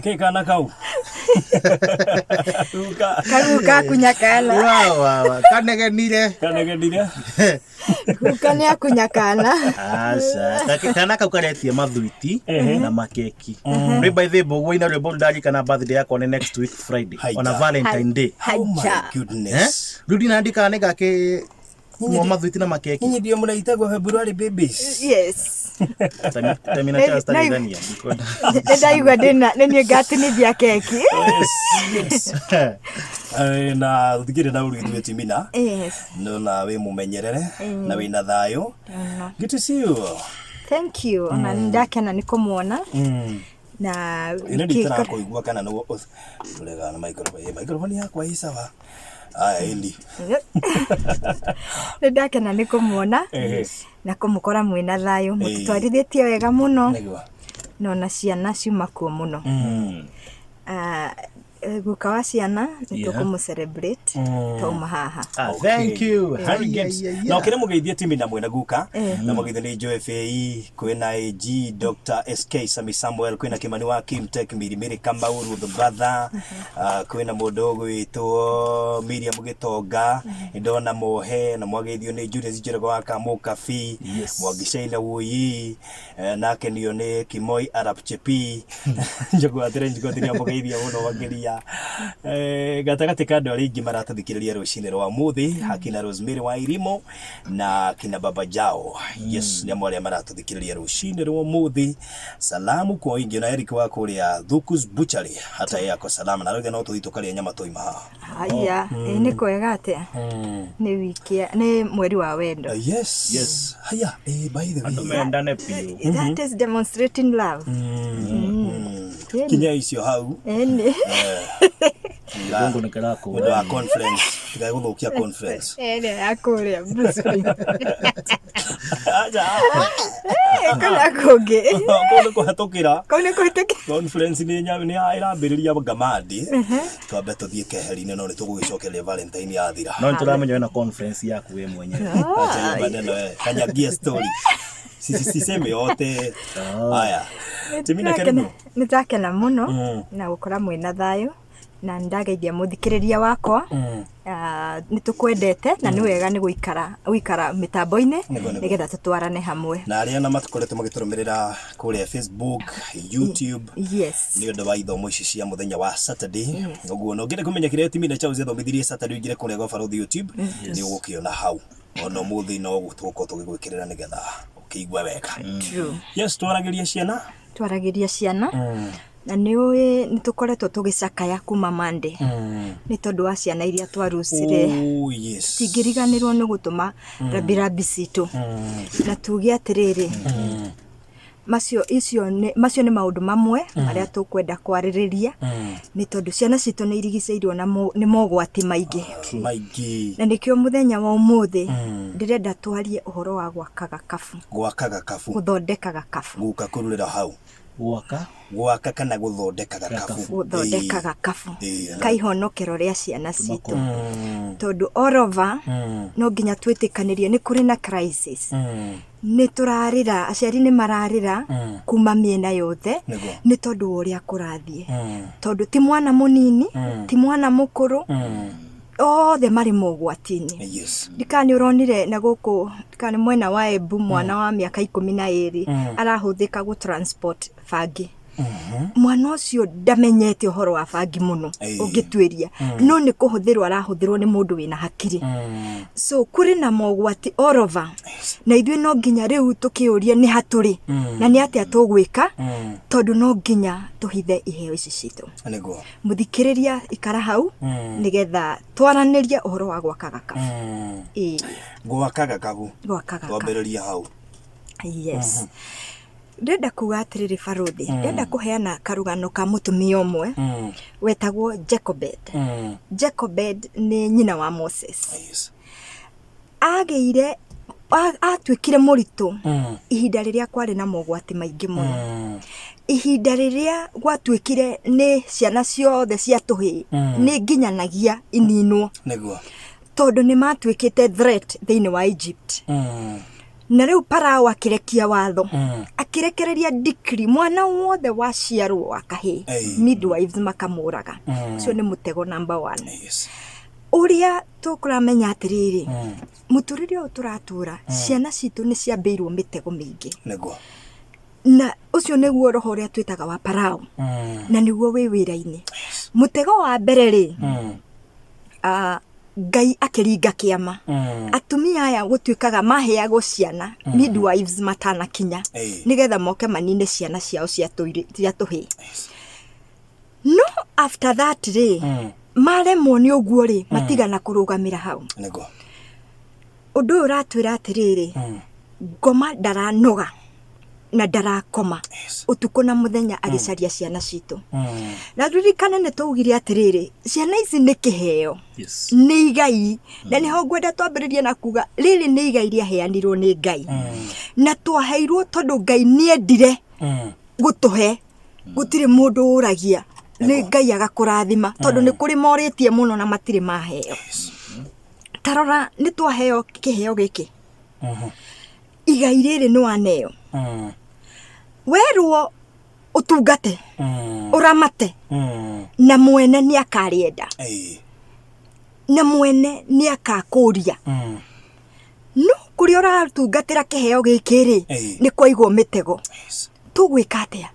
Nĩkĩ kana kau? Guka. Kaguka akunyakana. Wa wa wa kanegenire. Kanegenire. Guka nĩ akunyakana. Aca. Kana kau karetie mathuiti Ehe. na makeki. Rĩ by the way mbũguo ina rwĩmbo ndarikana birthday yakwa nĩ next week Friday. Haija. Ona Valentine Day. Oh my Haja. goodness. Rĩu ndinandika nĩ gakĩ kuo mathuiti na makeki. Nyinyi ndio mnaitagwa February babies. Yes. Tamina Nĩ- Charles Tanzania. Nĩ ndaigua ndĩna nĩ niĩ ngatinithia keki. Yes. Yes. Eh, na thikire na uru ithuĩ timina Yes. nona wĩ mũmenyerere na wĩna thayũ. Good to see you. Thank you. Ona nĩ ndakena nĩ kũmuona. Na Ĩno wiki nditarakũigua kana nĩ tũrega na microphone. Eh, microphone yakwa ĩ sawa. Aya ĩni. Nĩ ndakena nĩ kũmuona Ehe. na kũmũkora mwĩna thayũ mũtũtwarithĩtie wega mũno Nĩguo. na ona ciana ciuma kuo mũno. Ah, guka wa ciana nĩ tũkũmũ celebrate twauma haha. Ah, thank you. Very Haya, good. yeah, Na yeah. ũkĩrĩ mũgeithie timina mwena guka na mũgeithio nĩ Joe FAE kwĩna AG Dr. SK Sami Samuel kwĩna Kimani wa Kimtech Mirimiri Kamau Ruth Batha kwĩna mũndũ ũgwĩtwo Miriam Gĩtonga ndona Mohe na mwageithio nĩ Julius Njoroge wa Kamũkabi Yes. Mwangi Sheila Wuyi nake nio nĩ Kimoi Arap Chepi Njogu wa Trench Coat nĩ amũgeithia mũno makĩria. Gatagatĩ ka andũ arĩa aingĩ maratũthikĩrĩria rũcinĩ rwa ũmũthĩ hakina Rosemary wa Irimo na kina Baba Jao. Yes, nĩ amwe arĩa maratũthikĩrĩria rũcinĩ rwa ũmũthĩ. Salamu kwa wingi na Eric wa kũrĩa Thuku's Butchery hata yeye ako salama na arauga no tũthiĩ tũkarĩa nyama twaima haha. Haya, ĩ nĩ kwega atĩa? Nĩ wiki nĩ mweri wa wendo. Yes. Yes. Haya, by the Andũ way. mendane biũ. That is demonstrating love. Ĩni. Kinya icio hau. Ĩni. Gĩthũngũ nĩ kĩrakũra. Ũndũ wa conference, tigae gũthũkia conference. Ĩrĩa ya kũrĩa Brisbane. Aja. Kũrĩa kũngĩ. Kũu nĩ kũhetũkĩra. Kũu nĩ kũhĩtũkĩra. Conference nĩ nĩ ĩrambĩrĩria Ngamandi. Twambe tũthiĩ keheri-inĩ no nĩ tũgũgĩcokeria Valentine yathira. No nĩtũramenya wĩna conference yaku we mwenyewe. Acha hiyo maneno eh. Kanyagia story. Siseme yote. Haya. Timina karibu. Nĩ ndakena mũno na gũkora mwĩna thayũ na nĩ ndageithia mũthikĩrĩria wakwa. Ah, nĩ tũkwendete na nĩ wega nĩ gũikara gũikara mĩtambo-inĩ Nĩguo, nĩguo. nĩgetha tũtwarane hamwe. Na arĩa na matũkoretwo magĩtũrũmĩrĩra kũrĩa Facebook, YouTube, Yes. nĩ ũndũ wa ithomo ici cia mũthenya wa Saturday. Ũguo na ũngĩenda kũmenya kĩrĩa Timina Charles athomithirie Saturday ũingĩre kũrĩa gwa Barũthi YouTube nĩ ũgũkĩona hau. Ona ũmũthĩ no tũgũkorwo tũgĩgwĩkĩrĩra nĩgetha ũkĩigue wega. True. Yes, twaragĩria ciana. Twaragĩria ciana na nĩ ũĩ nĩ tũkoretwo tũgĩcakaya kuma Monday nĩ tondũ wa ciana iria twarucire. Oh, yes. Tingĩriganĩrwo nĩ gũtũma rambirambi citũ na tuge atĩrĩrĩ, macio icio nĩ macio nĩ maũndũ mamwe marĩa tũkwenda kwarĩrĩria nĩ tondũ ciana citũ nĩ irigicĩirio na nĩ mogwati maingĩ. Maingĩ. Na nĩkĩo mũthenya wa ũmũthĩ ndĩrenda twarie ũhoro wa gwaka gakabu. Gwaka gakabu. Gũthondeka gakabu. Guka kũrurĩra hau. Gwaka. Gwaka kana gũthondeka gakabu. Gũthondeka gakabu Ĩĩ. ka ihonokero rĩa ciana citũ. Tondũ all over no nginya twĩtĩkanĩrie nĩ kũrĩ na crisis. Nĩ tũrarĩra, aciari nĩ mararĩra kuma mĩena yothe Nĩguo. nĩ tondũ wa ũrĩa kũrathiĩ. Tondũ ti mwana mũnini, ti mwana mũkũrũ, othe marĩ mogwati-inĩ. Yes. Ndikana nĩ ũronire na gũkũ ndikana nĩ mwena wa Embu mwana wa mĩaka 12 arahũthĩka gũ transport bangi. Mwana ũcio ndamenyete ũhoro wa bangi mũno Ĩĩ. ũngĩtuĩria no nĩ kũhũthĩrwo arahũthĩrwo nĩ mũndũ wĩna hakiri. So kũrĩ na mogwati all over na ithuĩ no nginya rĩu tũkĩũrie nĩ hatũrĩ na nĩ atĩa tũgwĩka tondũ no nginya tũhithe iheo ici citũ. Nĩguo. Mũthikĩrĩria ikara hau nĩgetha twaranĩrie ũhoro wa gwaka gakabu. Ĩĩ. Gwaka gakabu. Gwaka gakabu. Twambĩrĩrie hau. Yes. Ndĩrenda kuga atĩrĩrĩ barũthi, ndĩrenda kũheana karũgano ka mũtumia ũmwe wetagwo Jacobed. Jacobed nĩ nyina wa Moses. Yes. Agĩire atuĩkire mũritũ ihinda rĩrĩa kwarĩ na mogwati maingĩ mũno. Ihinda rĩrĩa gwatuĩkire nĩ ciana ciothe cia tũhĩĩ nĩ nginyanagia ininwo. Nĩguo. Tondũ nĩ matuĩkĩte threat thĩinĩ wa Egypt. Na rĩu Parao akĩrekia watho, akĩrekereria decree, mwana wothe waciarwo wa kahĩĩ, Ĩĩ. midwives makamũraga. Ũcio nĩ mũtego number one. Yes. Ũrĩa tũkũramenya atĩrĩrĩ, mũtũrĩre ũyũ tũratũra, ciana citũ nĩ ciambĩirwo mĩtego mĩingĩ. Nĩguo. Na ũcio nĩguo roho ũrĩa twĩtaga wa Parao, na nĩguo wĩ wĩra-inĩ. Mũtego wa mbere rĩ, Ngai akĩringa kĩama. Atumia aya gũtuĩkaga maheagwo ciana midwives matanakinya, Ĩĩ. nĩgetha moke manine ciana ciao cia tũhĩĩ. No after that rĩ, maremwo nĩ ũguo rĩ, matigana kũrũgamĩra hau. Nĩguo. Ũndũ ũyũ ũratwĩra atĩrĩrĩ, ngoma ndaranoga na ndarakoma Yes. ũtukũ na mũthenya agĩcaria ciana citũ. Na ririkane nĩ twaugire atĩrĩrĩ, ciana ici nĩ kĩheo, Yes. nĩ igai, na nĩho ngwenda twambĩrĩrie na kuga rĩrĩ nĩ igai rĩaheanirwo nĩ Ngai, na twaheirwo tondũ Ngai nĩendire gũtũhe. Gũtirĩ mũndũ ũragia, nĩ Ngai agakũrathima, tondũ nĩ kũrĩ morĩtie mũno na matirĩ maheo. Tarora, nĩ twaheo kĩheo gĩkĩ, igai rĩrĩ nĩ waneo, werwo ũtungate, ũramate, na mwene nĩ akarĩenda, Ĩĩ. na mwene nĩ akakũria. No kũrĩa ũratungatĩra kĩheo gĩkĩ rĩ, Ĩĩ. nĩ kwaigwo mĩtego. Yes. Tũgwĩka atĩa?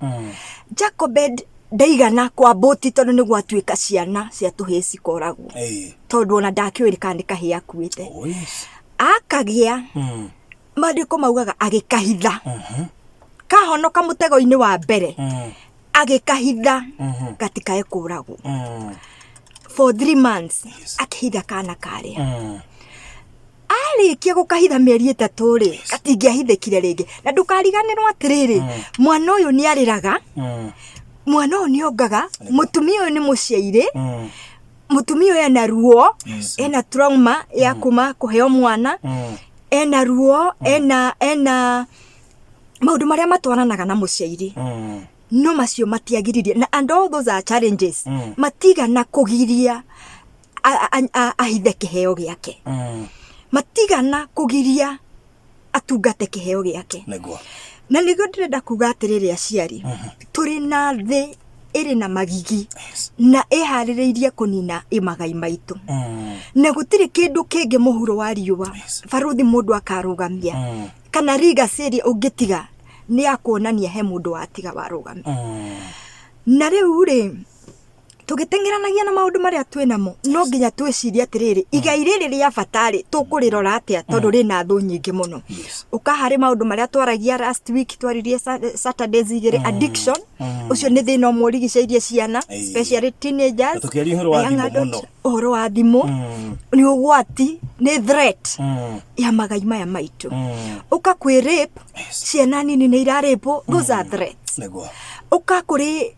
Jacobed ndaigana kwa mbũti, tondũ nĩ gwatuĩka ciana cia tũhĩĩ cikoragwo, Ĩĩ. tondũ ona ndakĩũĩ kana nĩ kahĩĩ akuĩte. Oh, yes. Akagĩa, maandĩko maugaga agĩkahitha, kahonoka mũtego-inĩ wa mbere, agĩkahitha gatikae kũragwo for 3 months. Akĩhitha kana karĩa. Arĩkia gũkahitha mĩeri 3 rĩ, gatingĩahithĩkire rĩngĩ. Na ndũkariganĩrwo atĩrĩrĩ, mwana ũyũ nĩ arĩraga, mwana ũyũ nĩ ongaga, mũtumia ũyũ nĩ mũciairĩ, mũtumia ũyũ ena ruo, ena trauma ya kuma kũheo mwana, ena ruo, ena maũndũ marĩa matwaranaga na mũciairĩ. No macio matiagiririe, na and all those are challenges, matigana kũgiria ahithe kĩheo gĩake, matigana kũgiria atungate kĩheo gĩake. Nĩguo. Na nĩguo ndĩrenda kuga atĩrĩrĩ, aciari, tũrĩ na thĩ ĩrĩ na magigi na ĩharĩrĩirie kũnina magai maitũ, na gũtirĩ kĩndũ kĩngĩ mũhuro wa riũa barũthi mũndũ akarũgamia kana legacy ĩrĩa ũngĩtiga nĩ ya kuonania he mũndũ watiga warũgamia. Na rĩu rĩ, tũgĩteng'eranagia na maũndũ marĩa twĩ namo, no nginya twĩcirie atĩrĩrĩ, igai rĩrĩ rĩa bata rĩ, tũkũrĩrora atĩa, tondũ rĩna thũ nyingĩ mũno. Yes. Ũka harĩ maũndũ marĩa twaragia last week, twaririe Saturdays igĩrĩ, addiction, ũcio nĩ thĩna ũmwe ũrigicĩirie ciana, Ĩĩ. especially teenagers Na tũkĩaria ũhoro wa na young thimũ adult. mũno. Ũhoro wa thimũ nĩ ũgwati, nĩ threat ya magai maya maitũ. Ũka kwĩ rape, ciana nini nĩ irarĩpwo, those are threats. Nĩguo. Ũka kũrĩ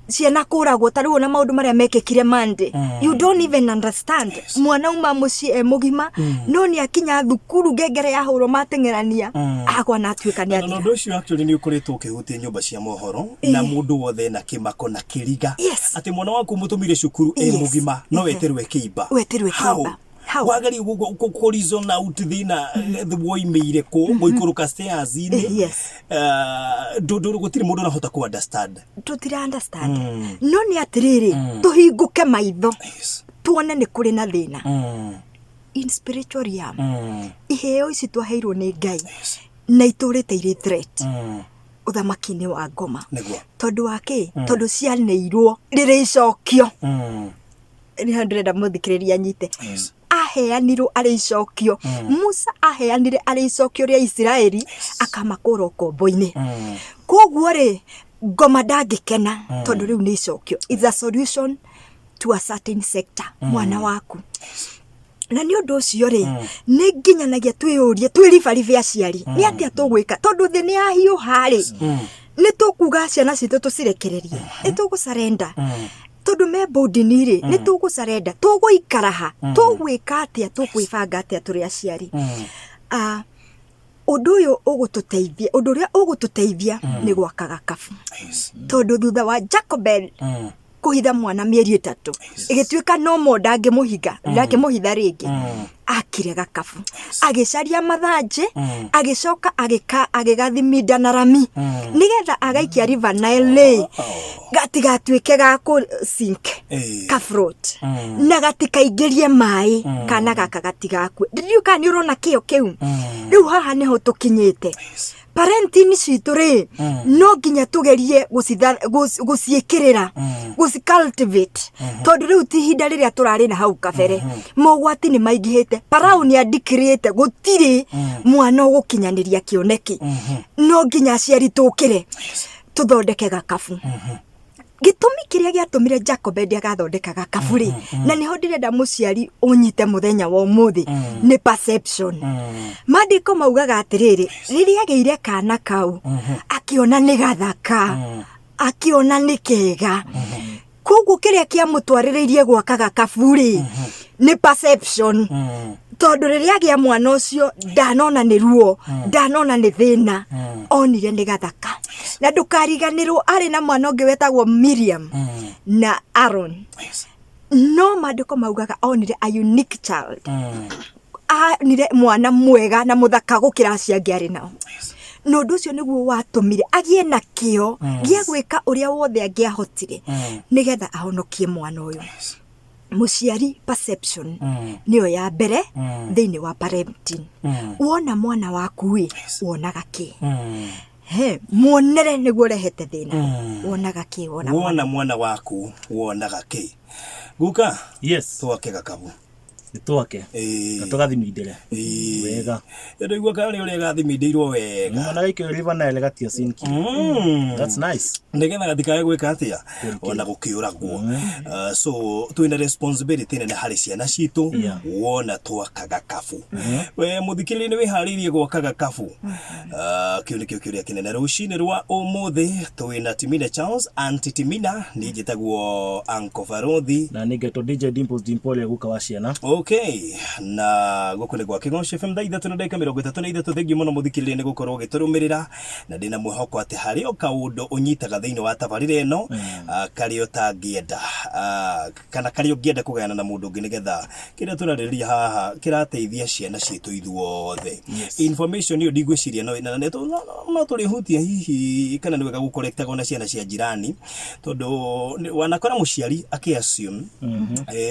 ciana kũragwo, ta rĩu ona maũndũ marĩa mekĩkire Monday, you don't even understand. Mwana uma mũciĩ e mũgima, no nĩ akinya thukuru, ngengere yahũrwo, mateng'erania, agwa na atuĩka nĩ Na athira. ũndũ ũcio actually nĩ ũkoretwo ũkĩhutia nyũmba cia mohoro na mũndũ wothe na kĩmako na kĩriga Yes. atĩ mwana waku mũtũmire cukuru e Yes. mũgima no weterwo ĩkĩimba. Weterwo How? ĩkĩimba. How? Wageri kũ reason out thĩna woimĩire kũ gũikũrũka stairs-inĩ. Yes. Gũtirĩ mũndũ ũrahota kũ understand. Tũtira understand, no nĩ atĩrĩrĩ, tũhingũke maitho, Yes. tuone nĩ kũrĩ na thĩna in spiritual realm. Iheo ici twaheirwo nĩ Ngai na itũrĩte irĩ threat ũthamaki-inĩ wa ngoma. Nĩguo. Tondũ wa kĩ? Tondũ cianeirwo rĩrĩ icokio. Nĩho ndĩrenda mũthikĩrĩria anyite. Yes. Aheanirwo arĩ icokio. Musa aheanire arĩ icokio rĩa Isiraeli, akamakũra ũkombo-inĩ. Koguo rĩ, ngoma ndangĩkena, tondũ rĩu nĩ icokio. It's a solution to a certain sector, mwana waku. Na nĩ ũndũ ũcio rĩ, nĩ nginyanagia twĩyũrie, twĩribaribe aciari, nĩ atĩa tũgwĩka, tondũ thĩ nĩ yahiũha rĩ, nĩ tũkuga ciana citũ tũcirekererie? Nĩ tũgũcarenda tondũ me bondini rĩ? Nĩ tũgũcarenda? Tũgũikara ha? Tũgwĩka atĩa? Tũkwĩbanga atĩa tũrĩ aciari? Ah, ũndũ ũyũ ũgũtũteithia, ũndũ ũrĩa ũgũtũteithia nĩ gwaka gakabu, tondũ thutha wa Jacobel kũhitha mwana mĩeri 3, ĩgĩtuĩka no mo ndangĩmũhinga, ndangĩmũhitha rĩngĩ. Akire gakabu, agĩcaria mathanjĩ, agĩcoka agĩka agĩgathiminda na rami nĩgetha agaikia River Nile rĩ, gatigatuĩke ga kũ sink, ka float, na gatikaingĩrie maĩ, kana gaka gatigakue. Ndiũ kana nĩ ũrona kĩo kĩu. Rĩu haha nĩho tũkinyĩte. Parenting citũ rĩ, no nginya tũgerie gũciĩkĩrĩra, gũci cultivate, tondũ rĩu ti ihinda rĩrĩa tũrarĩ na hau kabere. Mogwati nĩ maingĩhĩte. Parao nĩ andikirĩte gũtirĩ mwana ũgũkinyanĩria kĩoneki. No nginya aciari tũkĩre tũthondeke gakabu. Gĩtũmi kĩrĩa gĩatũmire Jacobed agathondeka gakabu rĩ, na nĩho ndĩrenda mũciari ũnyite mũthenya wa ũmũthĩ, nĩ perception. Maandĩko maugaga atĩrĩrĩ, rĩrĩa agĩire kana kau, akĩona nĩ gathaka, akĩona nĩ kega. Koguo kĩrĩa kĩamũtwarĩrĩirie gwaka gakabu rĩ, nĩ perception, tondũ rĩrĩa agĩa mwana ũcio ndanona nĩ ruo, ndanona nĩ thĩna, onire nĩ gathaka. Na ndũkariganĩrwo arĩ na mwana ũngĩ wetagwo Miriam na Aaron. No maandĩko maugaga onire a unique child, onire mwana mwega na mũthaka gũkĩra acio angĩ arĩ nao. Na ũndũ ũcio nĩguo watũmire agĩe na kĩo gĩa gwĩka ũrĩa wothe angĩahotire nĩgetha ahonokie mwana ũyũ. Mũciari, perception nĩyo ya mbere thĩinĩ wa parenting. Wona mwana waku ĩ, wonaga kĩ? He muonere nĩguo ũrehete thĩna. Wonaga kĩ wona mwana? Wona mwana waku wonaga kĩ? Guka? Yes. Twake gakabu. Nĩ twake. Na tũgathimindĩre wega. Ndaigua karĩ ũrĩa gathimindĩirwo wega. Mwana gaikio River Nile gatia sinki. That's nice. Nĩgetha gatikae gwĩka atĩa, ona gũkĩũragwo. So twĩna responsibility nene harĩ ciana citũ. Wona twaka gakabu, we mũthikĩrĩria nĩ wĩharĩirie gwaka gakabu? Kĩu nĩkĩo kĩũria kĩnene rũcinĩ rwa ũmũthĩ. Twĩna Timina Charles, Aunty Timina, niĩ njĩtagwo Uncle Barothi. Na nĩ ngetwo DJ Dimples Dimpole, guka wa ciana. Okay, na gũkũ nĩ gwa Kĩgoco FM, thaa 3:33. Thengiũ mũno mũthikĩrĩria nĩ gũkorwo ũgĩtũrũmĩrĩra, na ndĩna mwĩhoko atĩ harĩ o kaũndũ ũnyitaga thĩinĩ wa tabarĩra ĩno, karĩa ũtangĩenda, kana karĩa ũngĩenda kũgayana na mũndũ ũngĩ, nĩgetha kĩrĩa tũrarĩrĩria haha kĩrateithia ciana citũ ithuothe. Information ĩyo ndigwĩciria no na no tũrĩhutia hihi kana nĩ wega gũkorektaga ona ciana cia jirani, tondũ wanakora mũciari akĩ assume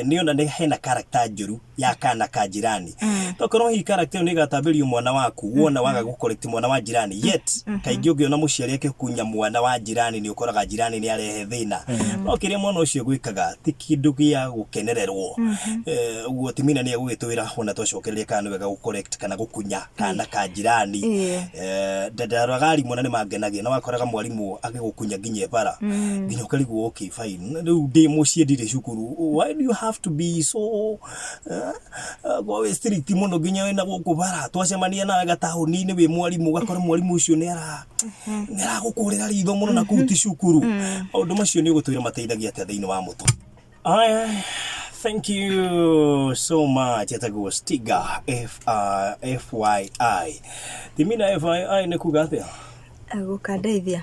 nĩ ona nĩ hena character njũru ya kana ka jirani. Tokorwo hihi character ĩyo nĩ ĩgatambĩrio mwana waku wona waga gũcorrect mwana wa jirani. Yet kaingĩ ũngĩona mũciari akĩkunya mwana wa jirani, nĩ ũkoraga jirani nĩ arehe thĩna, no kĩrĩa mwana ũcio gwĩkaga ti kĩndũ gĩa gũkenererwo. Ũguo Timina nĩ egũgĩtwĩra ona twacokereria kana nĩ wega gũcorrect kana gũkunya kana ka jirani. Ndaroraga arimũ na nĩ mangenagia, na wakoraga mwarimũ agĩgũkunya nginya bara, nginya ũkarigwo, okay fine, rĩu ndĩ mũciĩ, ndirĩ cukuru, why do you have to be so kwa wĩ strict mũno nginya wĩna gũkũ bara twacemania nawe gataũni-inĩ wĩ mwarimũ, ũgakora mwarimũ ũcio nĩ ara nĩ aragũkũrĩra ritho mũno na kũu ti cukuru. Maũndũ macio nĩ ũgũtwĩra mateithagia atĩa thĩinĩ wa mũtũ. Aya, thank you so much. Etagwo Stiga F, FYI. Timina, FYI nĩ kuga atĩa? Gũkandeithia.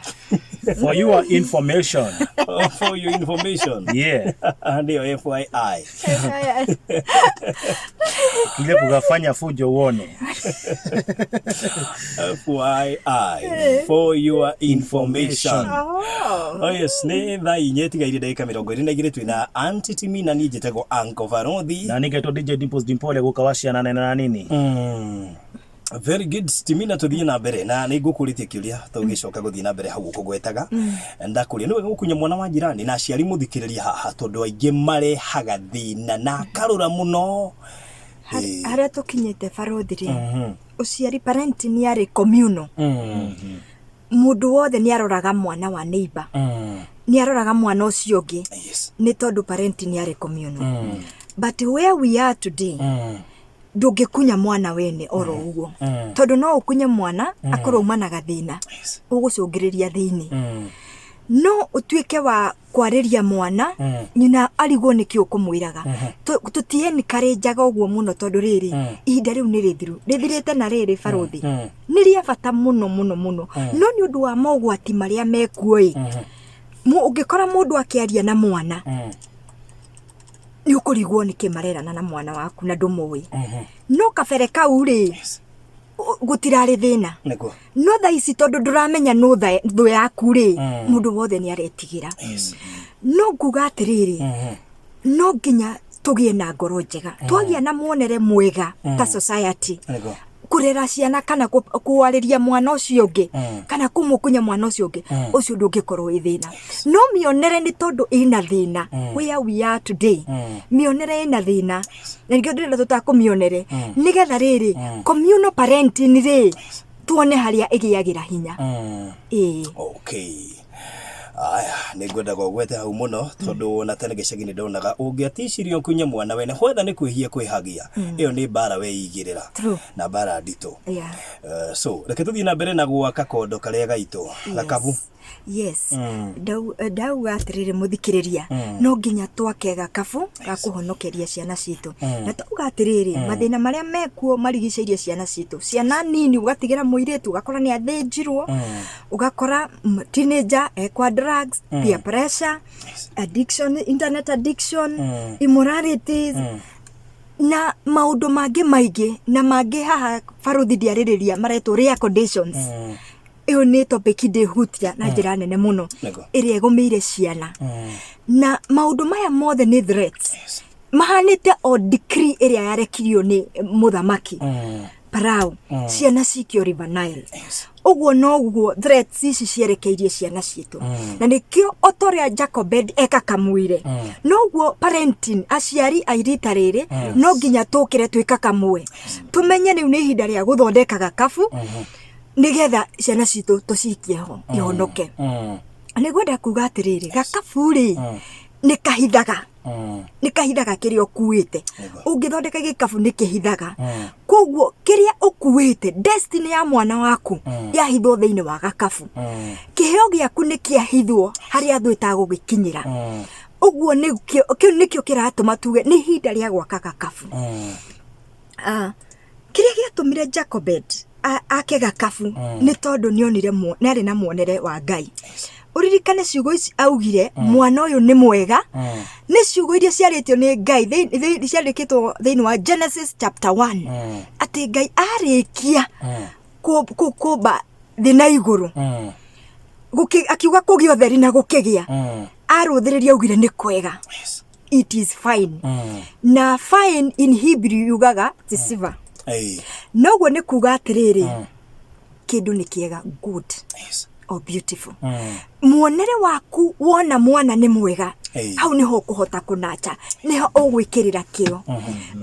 For your information. Oh, for your information. Yeah. Ndio FYI. Kile kugafanya fujo uone. FYI, for your information. Oh. Oh yes, nĩ thaa 3:22, twĩna Aunty Timina, niĩ njĩtagwo Uncle Barothi. Na nĩngetwo DJ Dimples Dimpole, guka wa ciana nene na nini. Very good. Timina, tũthiĩ na mbere na nĩ ngũkũrĩtie kĩũria tũgĩcoka gũthiĩ na mbere hau ũkũgwetaga. Ndakũria nĩ wega gũkunya mwana wa jirani? Na aciari mũthikĩrĩria haha, tondũ aingĩ marehaga thĩna na akarũra mũno. Harĩa tũkinyĩte, barothi rĩ, ũciari, parenting yarĩ communal. Mũndũ wothe nĩ aroraga mwana wa neighbor, nĩ aroraga mwana ũcio ũngĩ, nĩ tondũ parenting yarĩ communal. But where we are today, ndũngĩkunya mwana wene oro ũguo, tondũ no ũkunye mwana akorwo uma na gathĩna ũgũcũngĩrĩria thĩinĩ. No ũtuĩke wa kwarĩria mwana, nyina arigwo nĩkĩ ũkũmwĩraga. Tũtienikarenjaga ũguo mũno, tondũ rĩrĩ ihinda rĩu nĩ rĩthiru, rĩthirĩte. Na rĩrĩ, barothi, nĩ rĩa bata mũno mũno mũno, no nĩ ũndũ wa mogwati marĩa mekuo ĩ, ũngĩkora mũndũ akĩaria na mwana. Nĩ ũkũrigwo nĩkĩ marerana na mwana waku na ndũmũĩ. No kabere kau rĩ, gũtirarĩ thĩna. Nĩguo. No thaa ici tondũ ndũramenya nũ thũ yaku rĩ, mũndũ wothe nĩ aretigĩra. No nguga atĩrĩrĩ, no nginya tũgĩe na ngoro njega. Twagĩa na muonere mwega ta society, Nĩguo. kũrera ciana kana kwarĩria mwana ũcio ũngĩ kana kũmũkunya mwana ũcio ũngĩ, ũcio ndũngĩkorwo wĩ thĩna. No mĩonere nĩ tondũ ĩna thĩna, where we are today, mĩonere ĩna thĩna, na nĩkĩo ndĩrenda tũtakũmĩonere, nĩgetha rĩrĩ communal parenting rĩ, tuone harĩa ĩgĩagĩra hinya. Ĩĩ. Okay, aya nĩ ngwendaga ũgwete hau mũno, tondũ ona tene gĩcagi nĩ ndonaga ũngĩaticirio nkunye mwana wene whether nĩ kwĩhia kwĩhagia, ĩyo nĩ mbara weigĩrĩra. True. Na mbara nditũ. So reke tũthiĩ na mbere na gwaka kondo karĩa gaitũ gakabu. Yes. Ndauga atĩrĩrĩ, mũthikĩrĩria, no nginya twake gakabu ga kũhonokeria ciana citũ. Na twauga atĩrĩrĩ, mathĩna marĩa mekuo marigicĩirie ciana citũ, ciana nini, ũgatigĩra mũirĩtu, ũgakora nĩ athĩnjirwo, ũgakora teenager ekwa drugs, peer pressure, addiction, internet addiction, immoralities na maũndũ mangĩ maingĩ na mangĩ. Haha baruthi ndiarĩrĩria maretwo rare conditions. Ĩyo nĩ topic ndĩhutia na njĩra nene mũno, ĩrĩa ĩgũmĩire ciana. Na maũndũ maya mothe nĩ threats mahanĩte o decree ĩrĩa yarekirio nĩ mũthamaki Farao, ciana cikio River Nile. Ũguo noguo threats ici cierekeirie ciana citũ, na nĩkĩo o ta ũrĩa Jacobed ekakamwire, noguo parenting, aciari a rita rĩrĩ no nginya tũkĩre twĩkakamwe, tũmenye rĩu nĩ ihinda rĩa gũthondeka gakabu nĩgetha ciana citũ tũcikie ho ihonoke. Nĩ ngwenda kuga atĩrĩrĩ, gakabu rĩ, nĩ kahithaga, nĩ kahithaga kĩrĩa ũkuĩte. Ũngĩthondeka gĩkabu nĩ kĩhithaga, koguo kĩrĩa ũkuĩte, destiny ya mwana waku yahithwo thĩinĩ wa gakabu, kĩheo gĩaku nĩ kĩahithwo harĩa thũ ĩtagũgĩkinyĩra. Ũguo nĩkĩo, kĩu nĩkĩo kĩratũma tuge nĩ ihinda rĩa gwaka gakabu. Kĩrĩa gĩatũmire Jacobed ake gakabu nĩ tondũ nĩonire nĩarĩ na muonere wa Ngai. Ũririkane ciugo ici augire, "Mwana ũyũ nĩ mwega," nĩ ciugo iria ciarĩtio nĩ Ngai ciandĩkĩtwo thĩinĩ wa Genesis chapter 1, atĩ Ngai arĩkia kũmba thĩ na igũrũ, akiuga kũgĩa ũtheri na gũkĩgĩa. Arũthĩrĩria augire nĩ kwega, it is fine. Na fine in Hebrew yugaga tisiva. Noguo nĩ kuga atĩrĩrĩ, kĩndũ nĩ kĩega, good or beautiful. Muonere waku wona mwana nĩ mwega, hau nĩho ũkũhota kũnacha, nĩho ũgwĩkĩrĩra kĩo.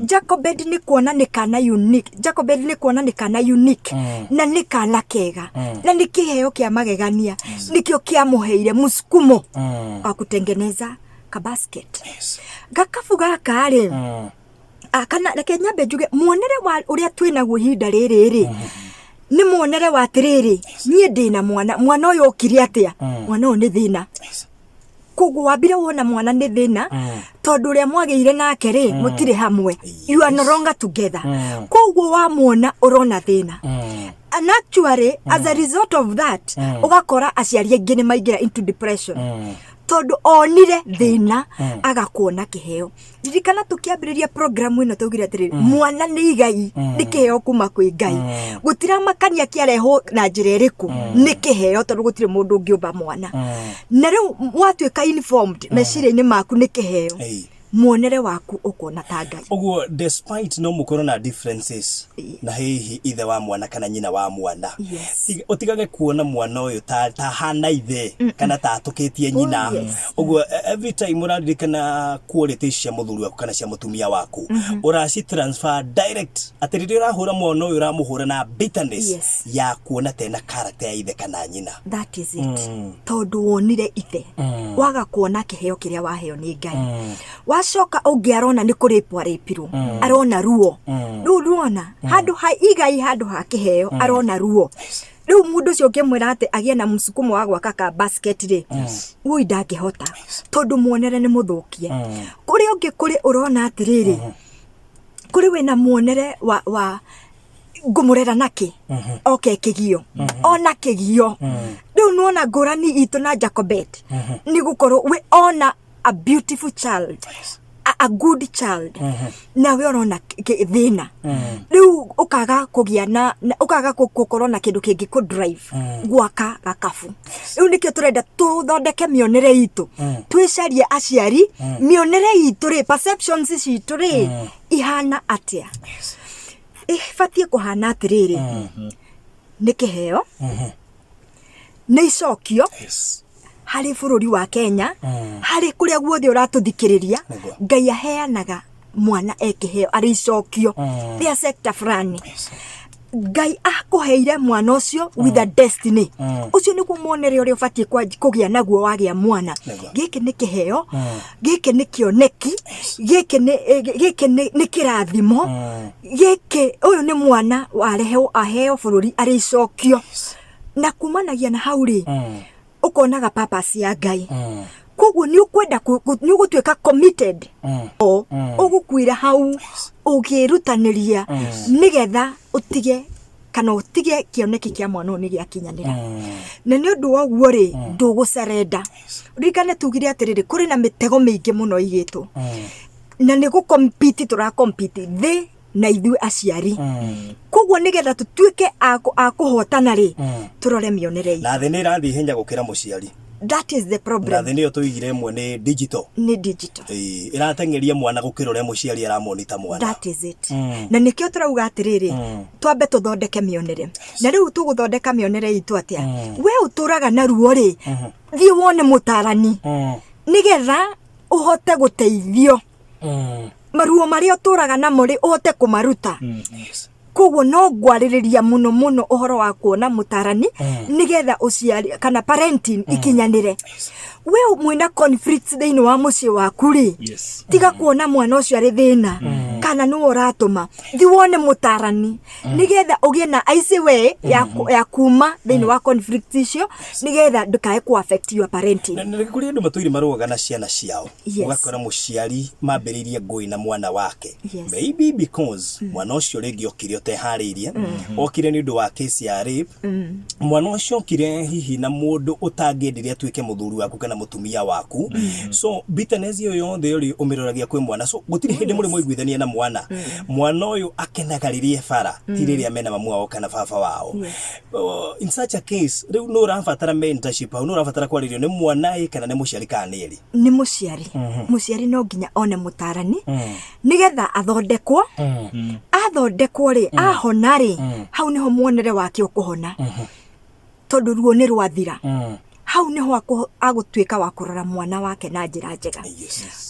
Jacobed nĩ kuona nĩ kana unique, Jacobed nĩ kuona nĩ kana unique na nĩ kana kega na nĩ kĩheo kĩa magegania, nĩkĩo kĩamũheire msukumo wa kutengeneza ka basket. Gakabu gaka rĩ, kana reke nyambe njuge muonere wa ũrĩa twĩ naguo ihinda rĩrĩ rĩ, nĩ muonere wa atĩrĩrĩ, niĩ ndĩna mwana, mwana ũyũ okire atĩa? Mwana ũyũ nĩ thĩna. Koguo wambire wona mwana nĩ thĩna, tondũ ũrĩa mwagĩire nake rĩ, mũtirĩ hamwe, you are no longer together. Koguo wamuona ũrona thĩna. And actually, as a result of that, ũgakora aciari aingĩ nĩ maingĩra into depression, tondũ onire thĩna agakuona kĩheo. Ririkana tũkĩambĩrĩria programu ĩno twaugire atĩrĩrĩ, mwana nĩ igai, nĩ kĩheo kuma kwĩ Ngai. Gũtiramakania kĩarehwo na njĩra ĩrĩkũ, nĩ kĩheo, tondũ gũtirĩ mũndũ ũngĩũmba mwana. Na rĩu watuĩka informed meciria-inĩ maku nĩ kĩheo, muonere waku ũkuona ta Ngai. Ũguo despite no mũkorwo na differences na hihi ithe wa mwana kana nyina wa mwana, ũtigage kuona mwana ũyũ ta hana ithe kana ta atũkĩtie nyina. Ũguo every time ũraririkana quality cia mũthuri waku kana cia mũtumia waku, ũraci transfer direct, atĩ rĩrĩa ũrahũra mwana ũyũ, ũramũhũra na bitterness ya kuona tena character ya ithe kana nyina. That is it, tondũ wonire ithe, waga kuona kĩheo kĩrĩa waheo nĩ Ngai. Wacoka ũngĩ arona nĩ kũrĩpwo arĩpirwo, arona ruo rĩu, ruona handũ ha igai, handũ ha kĩheo arona ruo. Rĩu mũndũ ũcio ũngĩmwĩra atĩ agĩe na msukumo wa gwaka ka basket rĩ, ui, ndangĩhota, tondũ muonere nĩ mũthũkie. Kũrĩ ũngĩ, kũrĩ ũrona atĩrĩrĩ, kũrĩ wĩna muonere wa ngũmũrera nakĩ oke kĩgio, ona kĩgio. Rĩu nĩwona ngũrani itũ na Jacobet nĩ gũkorwo we ona a beautiful child. a good child, nawe ũrona thĩna. Rĩu ũkaga kũgĩa na ũkaga gũkorwo na kĩndũ kĩngĩ kũ drive gwaka gakabu. Rĩu nĩkĩo tũrenda tũthondeke mĩonere itũ, twĩcarie aciari mĩonere itũ rĩ, perceptions citũ rĩ, ihana atĩa? Ĩbatiĩ kũhana atĩrĩrĩ, nĩ kĩheo, nĩ icokio harĩ bũrũri wa Kenya, harĩ kũrĩa guothe ũratũthikĩrĩria. Ngai aheanaga mwana e kĩheo, arĩ icokio rĩa sector fulani. Ngai akũheire mwana ũcio with a destiny. Ũcio nĩguo muonere ũrĩa ũbatiĩ kũgĩa naguo wagĩa mwana. Gĩkĩ nĩ kĩheo, gĩkĩ nĩ kĩoneki, gĩkĩ nĩ gĩkĩ nĩ kĩrathimo. Gĩkĩ, ũyũ nĩ mwana wareheo aheo bũrũri arĩ icokio. Na kumanagia na hau rĩ, ũkonaga purpose ya Ngai. Koguo nĩ ũkwenda nĩ ũgũtuĩka committed, o ũgũkuĩra hau ũgĩrutanĩria nĩgetha ũtige kana ũtige kĩoneki kĩa mwana ũyũ nĩ gĩakinyanĩra. Na nĩ ũndũ wa ũguo rĩ, ndũgũcerenda. Ririkane tugire atĩrĩrĩ, kũrĩ na mĩtego mĩingĩ mũno ĩigĩtwo, na nĩ gũkompiti tũrakompiti thĩ na ithuĩ aciari. Koguo nĩgetha tũtuĩke a kũhotana rĩ, tũrore mĩonere itũ. Na thĩ nĩ ĩrathiĩ ihenya gũkĩra mũciari. That is the Na problem. Thĩ nĩyo tũigire ĩmwe nĩ digital. Nĩ digital. Ĩĩ, ĩrateng'eria mwana gũkĩra ũrĩa mũciari aramonita mwana. That is it. Na nĩkĩo tũrauga atĩrĩrĩ, twambe tũthondeke mĩonere. Na rĩu tũgũthondeka mĩonere itũ atĩa? We ũtũraga na ruo rĩ, thiĩ wone mũtarani nĩgetha ũhote gũteithio. Maruo marĩa ũtũraga namo rĩ, ũhote kũmaruta. Koguo no ngwarĩrĩria mũno mũno ũhoro wa kuona mũtarani nĩgetha ũciari kana parenting ikinyanĩre. We mwĩna conflicts thĩinĩ wa mũciĩ waku rĩ, tiga kuona mwana ũcio arĩ thĩna kana nĩwe ũratũma. Thi wone mũtarani nĩgetha ũgĩe na easy way ya kuma thĩinĩ wa conflict icio, nĩgetha ndũkae ku affect your parenting. Na kũrĩ andũ matũire marũaga na ciana ciao. Ũgakora mũciari mambĩrĩirie ngũĩ na mwana wake, maybe because mwana ũcio rĩngĩ okire ũteharĩirie, okire nĩ ũndũ wa case ya rape. Mwana ũcio okire hihi na mũndũ ũtangĩendire atuĩke mũthuri waku kana mũtumia waku. So bitterness ĩyo yothe rĩ, ũmĩroragia kwĩ mwana. So gũtirĩ hĩndĩ mũrĩ mwaiguithania na mwana. Mwana ũyũ akenaga rĩrĩa e bara, ti rĩrĩa mena mamu wao kana baba wao. In such a case rĩu nĩ ũrabatara mentorship hau, nĩ ũrabatara kwarĩrio, nĩ mwana ĩ kana nĩ mũciari kana nĩ erĩ? Nĩ mũciari. Mũciari no nginya one mũtarani nĩgetha athondekwo. Athondekwo rĩ, ahona rĩ, hau nĩho muonere wake ũkũhona, tondũ ruo nĩ rwathira. Hau nĩho agũtuĩka wa kũrora mwana wake na njĩra njega.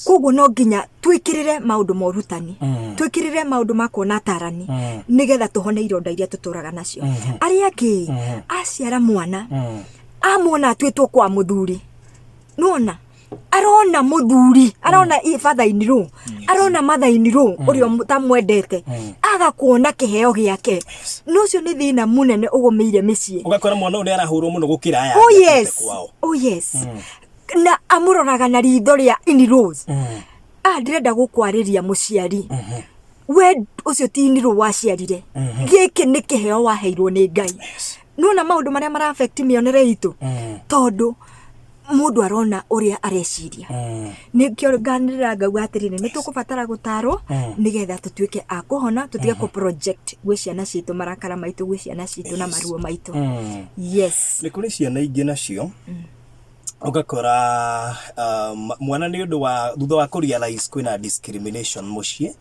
Koguo no nginya twĩkĩrĩre maũndũ ma ũrutani, twĩkĩrĩre maũndũ ma kuona atarani, nĩgetha tũhone ironda iria tũtũraga nacio. Arĩa angĩ aciara mwana, amuona atuĩtwo kwa mũthuri, nĩwona arona mũthuri, arona father in law, arona mother in law ũrĩa ũtamwendete, aga kuona kĩheo gĩake. No ũcio nĩ thĩna mũnene ũgũmĩire mĩciĩ. Ũgakora mwana ũyũ nĩ arahũrwo mũno gũkĩra aya oh angĩ atuĩte kwao. Oh yes, na amũroraga na ritho rĩa in-laws. Ah, ndĩrenda gũkwarĩria mũciari, we ũcio ti in-law waciarire, gĩkĩ nĩ kĩheo waheirwo nĩ Ngai. Nĩwona maũndũ marĩa mara affect mĩonere itũ, tondũ mũndũ arona ũrĩa areciria. Nĩkĩo nganĩrĩra ngauga atĩrĩrĩ, nĩ tũkũbatara gũtarwo nĩgetha tũtuĩke a kũhona, tũtige kũ project gwĩ ciana citũ marakara maitũ, gwĩ ciana citũ na maruo maitũ. Yes. Nĩ kũrĩ ciana ingĩ nacio ũgakora mwana nĩ ũndũ wa thutha wa kũ realize kwĩna discrimination mũciĩ,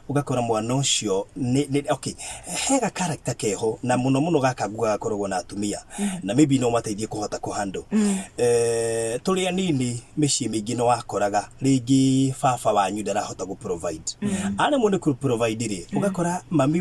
ũgakora mwana ũcio nĩ okay, hega character keho, na mũno mũno gaka nguga gakoragwo na atumia, na maybe no mateithie kũhota kũ handle. Tũrĩ anini, mĩciĩ mĩingĩ nĩ wakoraga rĩngĩ baba wanyu ndarahota gũ provide. Aremwo nĩ kũ provide rĩ, ũgakora mami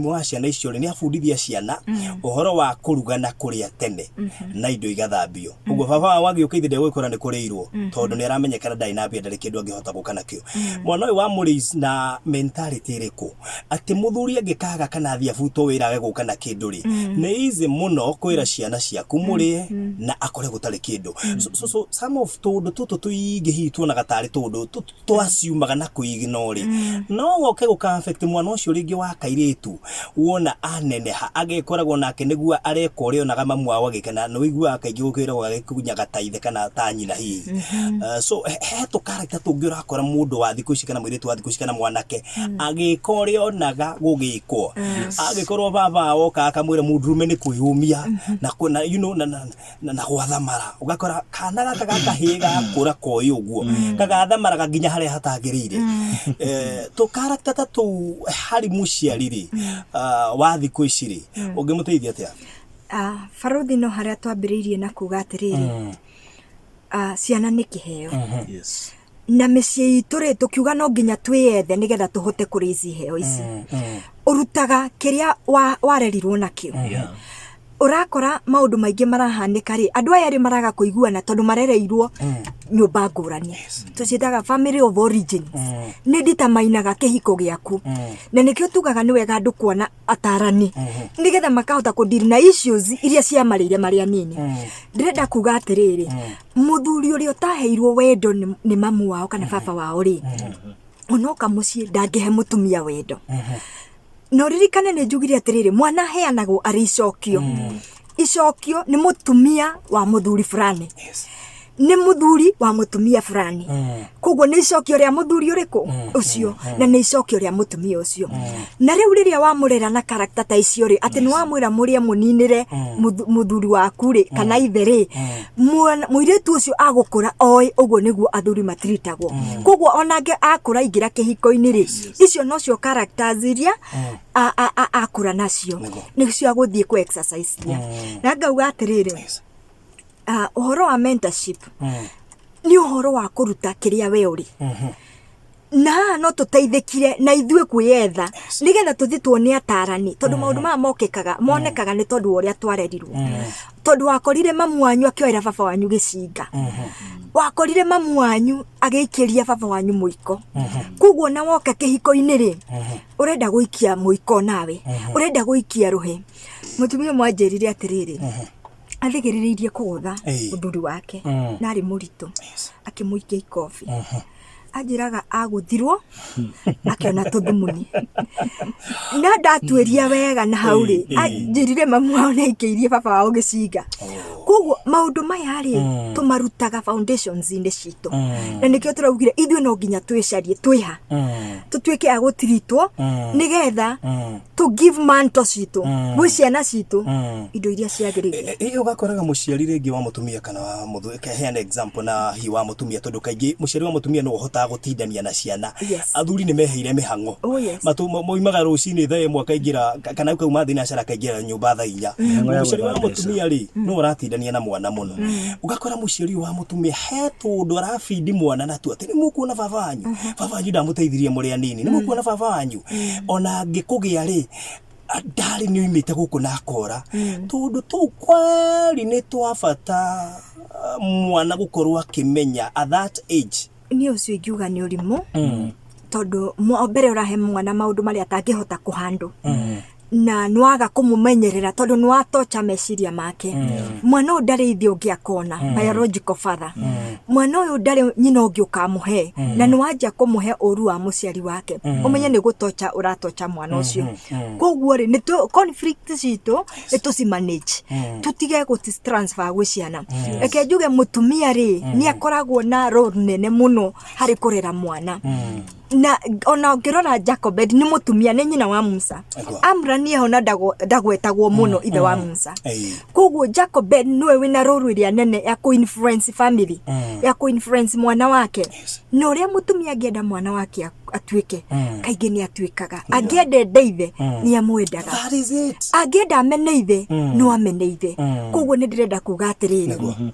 wa ciana icio rĩ, nĩ abundithia ciana ũhoro wa kũruga na kũrĩa tene na indo igathambio. Ũguo baba wao agĩũka ithe ndegũgĩkora nĩ kũrĩirwo, tondũ nĩ aramenyekana ndarĩ na mbia, ndarĩ kĩndũ angĩhota gũka nakĩo. Mwana ũyũ wa mũraise na mentality ĩrĩkũ, atĩ mũthuri angĩkaga kana athiĩ abutwo wĩra age gũka na kĩndũ rĩ, nĩ easy mũno kwĩra ciana ciaku mũrĩe na akore gũtarĩ kĩndũ? So some of tũũndũ tũtũ tũingĩ hihi tuonaga tarĩ tũũndũ twaciumaga na kũignore rĩ, no woke gũka affect mwana ũcio rĩngĩ wa kairĩtu. Wona aneneha, agekoragwo nake nĩguo areka ũrĩa onaga mamu wao agĩka, na nĩ ũiguaga kaingĩ gũkĩragwo gagĩkunyaga ta ithe. ithe kana ta nyina hihi. So he tũ character tũngĩ ũrakora mũndũ wa thikũ ici kana mũirĩtu wa thikũ ici kana mwanake agĩka ũrĩa onaga gũgĩkwo. Agĩkorwo baba oka akamwĩra mũndũrũme nĩ kwĩyũmia na na you know na gwathamara, ũgakora kana gaka ga kahĩĩ gakũra koĩ ũguo kagathamaraga nginya harĩa hatagĩrĩire. Tũ character ta tũu harĩ mũciari rĩ, wa thikũ ici rĩ, ũngĩmũteithia atĩa? Ah, barothi, no harĩa twambĩrĩirie na kuga atĩrĩrĩ, ah, ciana nĩ kĩheo. Na mĩciĩ itũ rĩ, tũkiuga no nginya twĩyethe nĩgetha tũhote kũrĩa ici iheo ici. Ũrutaga kĩrĩa warerirwo nakĩo. Ũrakora maũndũ maingĩ marahanĩka rĩ, andũ aya erĩ maraga kũiguana tondũ marereirwo nyũmba ngũrani. Tũciĩtaga family of origins. Nĩ nditamainaga kĩhiko gĩaku. Na nĩkĩo tugaga nĩ wega andũ kuona atarani nĩgetha makahota kũ deal na issues iria ciamarĩire marĩ anini. Ndĩrenda kuga atĩrĩrĩ, mũthuri ũrĩa ũtaheirwo wendo nĩ mamu wao kana baba wao rĩ, onoka mũciĩ ndangĩhe mũtumia wendo. Na ũririkane nĩ njugire atĩrĩrĩ, mwana aheanagwo arĩ icokio. Icokio nĩ mũtumia wa mũthuri fulani, nĩ mũthuri wa mũtumia fulani. Koguo nĩ icokio rĩa mũthuri ũrĩkũ ũcio, na nĩ icokio rĩa mũtumia ũcio. Na rĩu rĩrĩa wamũrera na character ta icio rĩ, atĩ nĩ wamwĩra mũrĩe mũninĩre mũthuri waku rĩ, kana ithe rĩ, mũirĩtu ũcio agũkũra oĩ ũguo nĩguo athuri matiritagwo. Koguo onake akũra aingĩra kĩhiko-inĩ rĩ, icio nocio characters iria akũra nacio. Nĩcio agũthiĩ kũ exercise. Na ngauga atĩrĩrĩ, ũhoro wa mentorship nĩ ũhoro wa kũruta kĩrĩa we ũrĩ. Na haha no tũteithĩkire na ithuĩ kwĩyetha nĩgetha tũthiĩ tuone atarani, tondũ maũndũ maya mokĩkaga monekaga nĩ tondũ wa ũrĩa twarerirwo. Tondũ wakorire mamu wanyu akĩoera baba wanyu gĩcinga, wakorire mamu wanyu agĩikĩria baba wanyu mũiko. Koguo na woka kĩhiko-inĩ rĩ, ũrenda gũikia mũiko, nawe ũrenda gũikia rũhĩ. Mũtumia ũmwe anjĩrire atĩrĩrĩ, athĩgĩrĩrĩirie kũgũtha mũthuri wake na arĩ mũritũ, akĩmũikia ikobi. Anjĩraga agũthirwo akĩona tũthumuni na ndatuĩria wega na hau rĩ, anjĩrire mamu wao nĩ aikĩirie baba wao gĩcinga. Koguo maũndũ maya rĩ, tũmarutaga foundations-inĩ citũ, na nĩkĩo tũraugire ithuĩ no nginya twĩcarie twĩha tũtuĩke a gũtiritwo nĩgetha to give mantle citũ gwĩ ciana citũ indo iria ciagĩrĩire. Ĩ ũgakoraga mũciari rĩngĩ wa mũtumia kana wa mũthuri, heana example na hihi wa mũtumia, tondũ kaingĩ mũciari wa mũtumia nĩwe ũhotaga gũtindania na ciana. Athuri nĩ meheire mĩhang'o. Oh, yes. Moimaga rũcinĩ thaa 1 akaingĩra kana kauma thinacara akaingĩra nyũmba thaa 4. Mĩhang'o ya Mũciari wa gwetha mbeca. mũtumia rĩ, nĩwe ũratindania na mwana mũno. Ũgakora mũciari ũyũ wa mũtumia he tũndũ arabindi mwana natuo atĩ nĩ mũkuona baba wanyu, baba wanyu ndamũteithirie mũrĩ anini, nĩ mũkuona baba wanyu ona angĩkũgĩa rĩ, ndarĩ nĩ oimĩte gũkũ na akora. Tũndũ tũu kweri nĩ twa bata mwana gũkorwo akĩmenya at that age. Niĩ ũcio ingiuga nĩ ũrimũ, tondũ mbere ũrahe mwana maũndũ marĩa atangĩhota kũhandũ na nĩwaga kũmũmenyerera, tondũ nĩwatocha meciria make. Mwana ũyũ ndarĩ ithe ũngĩ akona biological father, mwana ũyũ ndarĩ nyina ũngĩ ũkamũhe, na nĩwanjia kũmũhe ũru wa mũciari wake. Ũmenye nĩ gũtocha ũratocha mwana ũcio. Koguo rĩ, nĩ conflict citũ nĩ tũci manage, tũtige gũci transfer gwĩ ciana. Reke njuge mũtumia rĩ, nĩ akoragwo na role nene mũno harĩ kũrera mwana. Na ona ũngĩrora Jacobed nĩ mũtumia, nĩ nyina wa Musa. Amran eho na ndagwetagwo mũno ithe wa Musa. Koguo Jacobed nĩwe wĩna role ĩrĩa nene ya kũ-influence family, ya kũ-influence mwana wake. Na ũrĩa mũtumia angĩenda mwana wake atuĩke, kaingĩ nĩ atuĩkaga. Angĩenda ende ithe, nĩ amwendaga. That is it. Angĩenda amene ithe, no amene ithe. Koguo nĩ ndĩrenda kuga atĩrĩrĩ,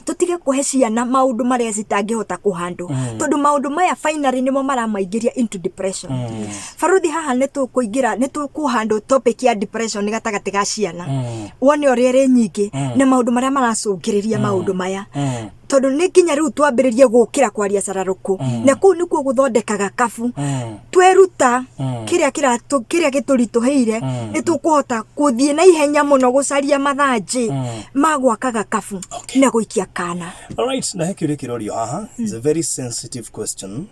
tũtige kũhe ciana maũndũ marĩa citangĩhota kũhandũ, tondũ maũndũ maya finally nĩmo maramaingĩria into depression. Baruthi, haha nĩ tũkũingĩra, nĩ tũkũhandũ topic ya depression gatagatĩ ga ciana, wone ũrĩa ĩrĩ nyingĩ na maũndũ marĩa maracũngĩrĩria maũndũ maya, tondũ nĩ nginya rĩu twambĩrĩrie gũkĩra kwaria cararũkũ, na kũu nĩkuo gũthondekaga kabu. Tweruta kĩrĩa kĩrĩa gĩtũritũhĩire, nĩ tũkũhota gũthiĩ na ihenya mũno gũcaria mathanjĩ ma gwakaga kabu na gũikia kana. Alright, na he kĩũria kĩrorio haha. It's a very sensitive question.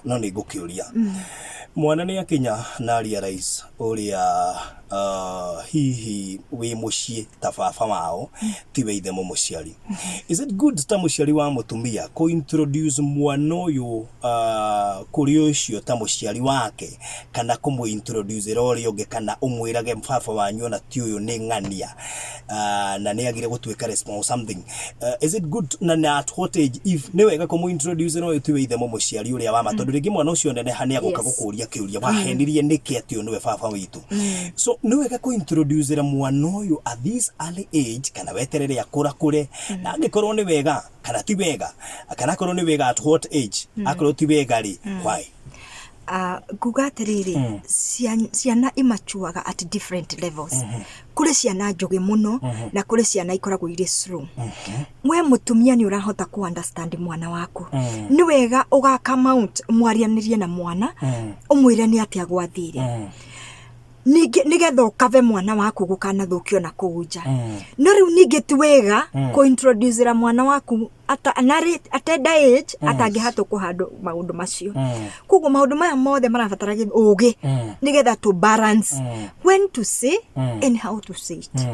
No nĩ ngũkĩũria. Mwana nĩ akinya na realize ũrĩa hihi wĩ mũciĩ ta baba wao tiwe ithe mũmũciari. Is it good ta mũciari wa mũtumia kũ introduce mwana ũyũ kũrĩ ũcio ta mũciari wake kana kũmũ introduce ĩra ũrĩa ũngĩ kana ũmwĩrage baba wanyu ona ti ũyũ nĩ ng'ania na nĩ agire gũtuĩka response something. Is it good na at what age if nĩ wega kũmũ introduce na ũyũ tiwe ithe mũmũciari ũrĩa wa ma tondũ rĩngĩ mwana ũcio neneha nĩ agũka gũkũria kĩũria wahenirie nĩkĩ atĩ ũyũ nĩwe baba witũ. So nĩ wega kũ introduce ra mwana ũyũ at this early age kana weterere akũra kũre na angĩkorwo nĩ wega kana ti wega kana akorwo nĩ wega at what age akorwo ti wega rĩ why? Nguga atĩrĩrĩ, ciana imachuaga at different levels. Kũrĩ ciana njũgĩ mũno na kũrĩ ciana ikoragwo irĩ slow. We mũtumia nĩ ũrahota kũ understand mwana waku. Nĩ wega ũga come out mwaranĩrie na mwana ũmwĩre nĩ atĩa gwathire. Ningĩ nĩgetha ũkave mwana waku gũkanathũkio na kũu nja. No rĩu ningĩ ti wega kũ introduce ra mwana waku narĩ at tender age atangĩhota kũhandũ maũndũ macio. Koguo maũndũ maya mothe marabatara ũgĩ nĩgetha to balance when to say and how to say it.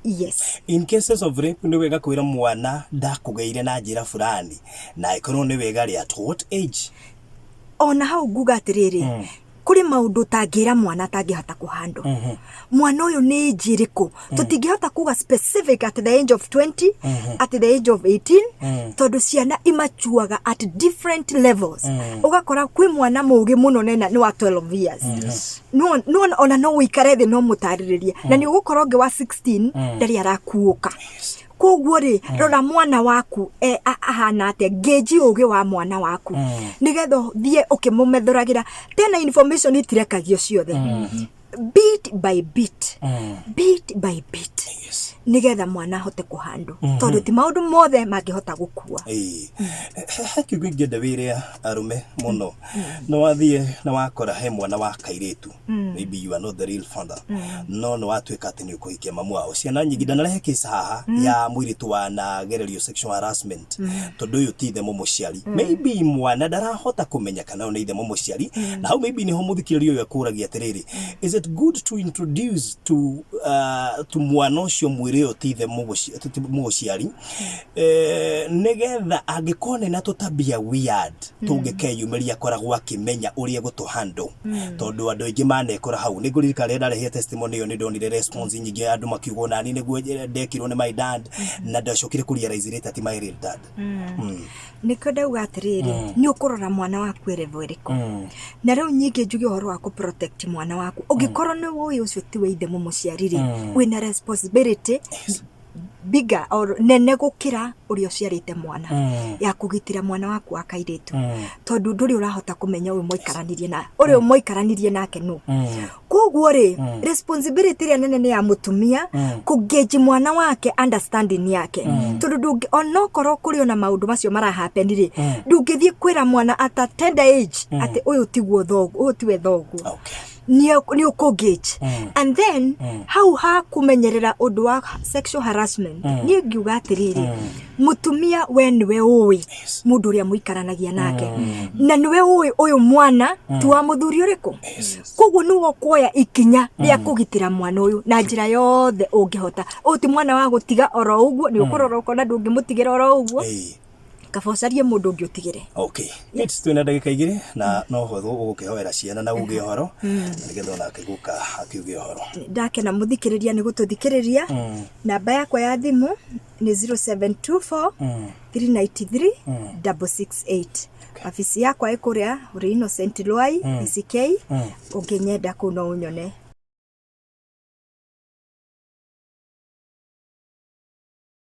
Yes. In cases of rape nĩ wega kwĩra mwana ndakũgĩire na njĩra fulani na ĩkorwo nĩ wega rĩ at what age? Ona hau nguga atĩrĩrĩ, kũrĩ maũndũ ũtangĩra mwana atangĩhota kũhandle. Mwana ũyũ nĩ age ĩrĩkũ? Tũtingĩhota kuga specific at the age of 20, at the age of 18, tondũ ciana imachuaga at different levels. Ũgakora kwĩ mwana mũgĩ mũno nena nĩ wa 12 years. No, no, ona no ũikare thĩ no mũtarĩrĩrie. Na nĩ ũgũkora ũngĩ wa 16 ndarĩ arakuũka. Koguo rĩ, rora mwana waku ahana atĩa, ngĩnji ũgĩ wa mwana waku nĩgetha ũthiĩ ũkĩmũmethũragĩra. Tena information itirekagio ciothe, bit by bit, bit by bit, nĩgetha mwana ahote kũhandũ, tondũ ti maũndũ mothe mangĩhota gũkua. Ĩĩ. He kiugo ingĩenda wĩre arũme mũno. Nĩ wathiĩ na wakora he mwana wa kairĩtu, maybe you are not the real father, no nĩ watuĩka atĩ nĩ ũkũhikia mamu wao. Ciana nyingĩ ndanarehe case haha ya mũirĩtu wanagererio sexual harassment tondũ ũyũ ti ithe mũmũciari. Maybe mwana ndarahota kũmenya kana ũyũ nĩ ithe mũmũciari, na hau maybe nĩho mũthikĩrĩria ũyũ ekũragia atĩrĩrĩ, is it good to introduce to mwana ũcio mwĩre ũyũ ti ithe mũgũciari, nĩgetha angĩkorwo nĩ na tũtabia weird tũngĩkeyumĩria akoragwo akĩmenya ũrĩa gũtũ handle, tondũ andũ aingĩ manekora hau. Nĩ ngũririkana rĩrĩa ndarehire testimony ĩyo nĩ ndonire response nyingĩ andũ makiuga onani nĩguo ndekirwo nĩ my dad na ndacokire kũ realize later ti my real dad. Nĩkĩo ndauga atĩrĩrĩ, nĩ ũkũrora mwana waku e level ĩrĩkũ. Na rĩu nyingĩ njuge ũhoro wa kũ protect mwana waku. Ũngĩkorwo nĩ ũĩ ũcio tiwe ithe mũmũciari rĩ, wĩna responsibility bigger or nene gũkĩra ũrĩa ũciarĩte mwana ya kũgitĩra mwana waku wa kairĩtu, tondũ ndũrĩ ũrahota kũmenya ũyũ mwaikaranirie na ũrĩa mwaikaranirie nake nũ. Koguo rĩ, responsibility ĩrĩa nene nĩ ya mũtumia kũngĩnji mwana wake understanding yake, tondũ ndũngĩ onokorwo kũrĩ ona maũndũ macio marahappen rĩ, ndũngĩthiĩ kwĩra mwana at a tender age atĩ ũyũ tiguo thoguo, ũyũ tiwe thoguo. Nĩ ũkũngage. And then hau ha kũmenyerera ũndũ wa sexual harassment, niĩ ngiuga atĩrĩrĩ, mũtumia we nĩwe ũĩ mũndũ ũrĩa mũikaranagia nake na nĩwe ũĩ ũyũ mwana ti wa mũthuri ũrĩkũ. Koguo nĩwe ũkuoya ikinya rĩa kũgitĩra mwana ũyũ na njĩra yothe ũngĩhota. Ũyũ ti mwana wa gũtiga oro ũguo, nĩ ũkũrora ũkona ndũngĩmũtigĩra oro ũguo, kaba ũcarie mũndũ ũngĩ ũtigĩre. Okay. It's twĩna ndagĩka 2 na no hũthũ ũgũkĩhoera ciana na uge ũhoro nĩgetha onake guka akiuge ũhoro. Ndakena mũthikĩrĩria nĩ gũtũthikĩrĩria. Namba yakwa ya thimũ nĩ 0724 393 668. Wabici yakwa ĩ kũrĩa Uri Innocent Lwai, ECK. Ũngĩnyenda kũu no ũnyone.